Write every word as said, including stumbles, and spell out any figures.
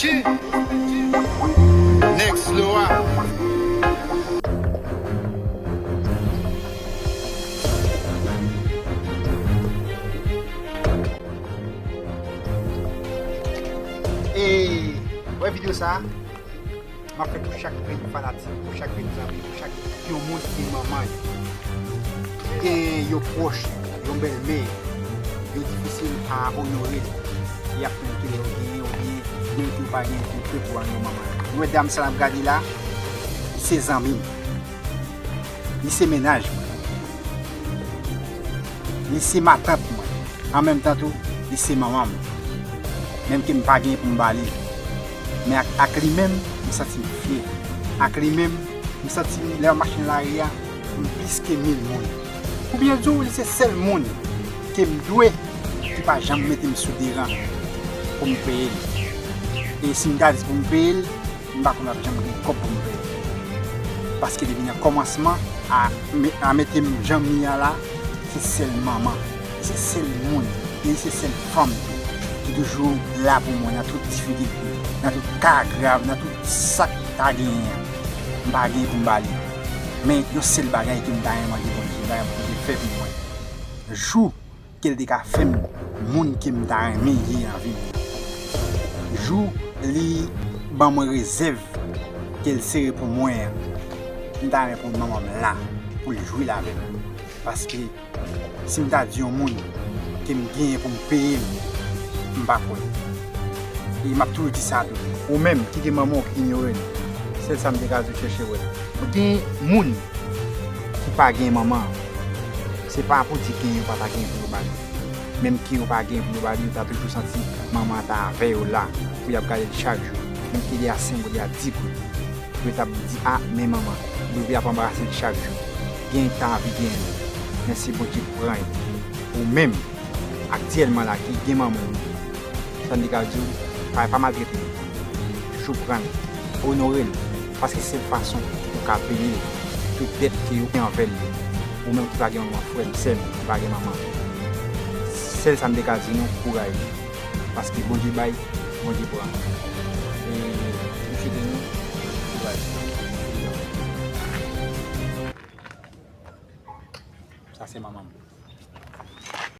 Next Loa. E, wè videyo sa a, m ap fè pou chak grenn fanatik, pou chak grenn zanmi, pou chak yon moun ki gen manman yo, ki gen yon pwòch, yon bèlmè, yo difisil a onore l. Y ap tann ke lè yo genyen oubyen menm ke yo pa genyen pou yo pre pou al yon manman. Nou wè dam sa n ap gade la, li se zanmi m. Li se mennaj mwen. Li se matant mwen. An menm tan tou, li se manman m. Menm ke m pa genyen pou m ba li. Men ak, ak li menm, m santi m fyè. Ak li menm, m santi m, lè m mache nan lari a, m plis ke mil moun. Pou byen di w, li se sèl moun ke m dwe ki pa janm mete m sou deran pou m peye li. E si m ta di pou m peye l, m pa konn ap janm gen kòb pou m peye l. Paske depi nan kòmansman, a, me- a mete m jan m ye a la, se sèl manman, se sèl moun, e se sèl fanm tou, ki toujou la pou mwen nan tout difikilte, nan tout ka grav, nan tout sa k ta genyen an. M pa gen pou m ba li. Men yon sèl bagay ke m ta renmen mande Bondye, m ta renmen Bondye fè pou mwen. Jou ke l te ka fè m moun ke m ta renmen ye nan vi m. Jou li ban mwen rezèv ke l sere pou mwen an, m ta renmen pou manman m la, pou l jwi l avè m. Paske si m ta di yon moun ke m genyen pou m peye l, m pa kwè. E m ap toujou di sa tou. Ou menm ki gen manman w ki inyore l, sèl sa m te ka di w, chèche wè l. Gen moun ki pa gen manman, se pa pou di gen yo pa ta gen pou yo ba li. Menm ke yo pa gen pou yo ba li, yo ta toujou santi manman an ta avè yo la, pou y ap gade l chak jou. Menm ke li a senk goud, li a dis goud. Pou yo t ap di, a, men manman. Pou yo ap anbrase l chak jou. Gen tan anvi gen li. Men se Bondye k pran yo. Ou menm, aktyèlman la, ki gen manman w, sa m te ka di w, pa, pa maltrete l. Toujou pran l. Onore l. Paske se sèl fason ou ka peye tout dèt ke yo gen anvè l yo. Ou menm ki pa gen manman, frè m, sè m, ki pa gen manman. Sèl sa m te ka di nou, kouraj. Paske Bondye bay, Bondye pran. E m swete nou kouraj. Sa se manman m.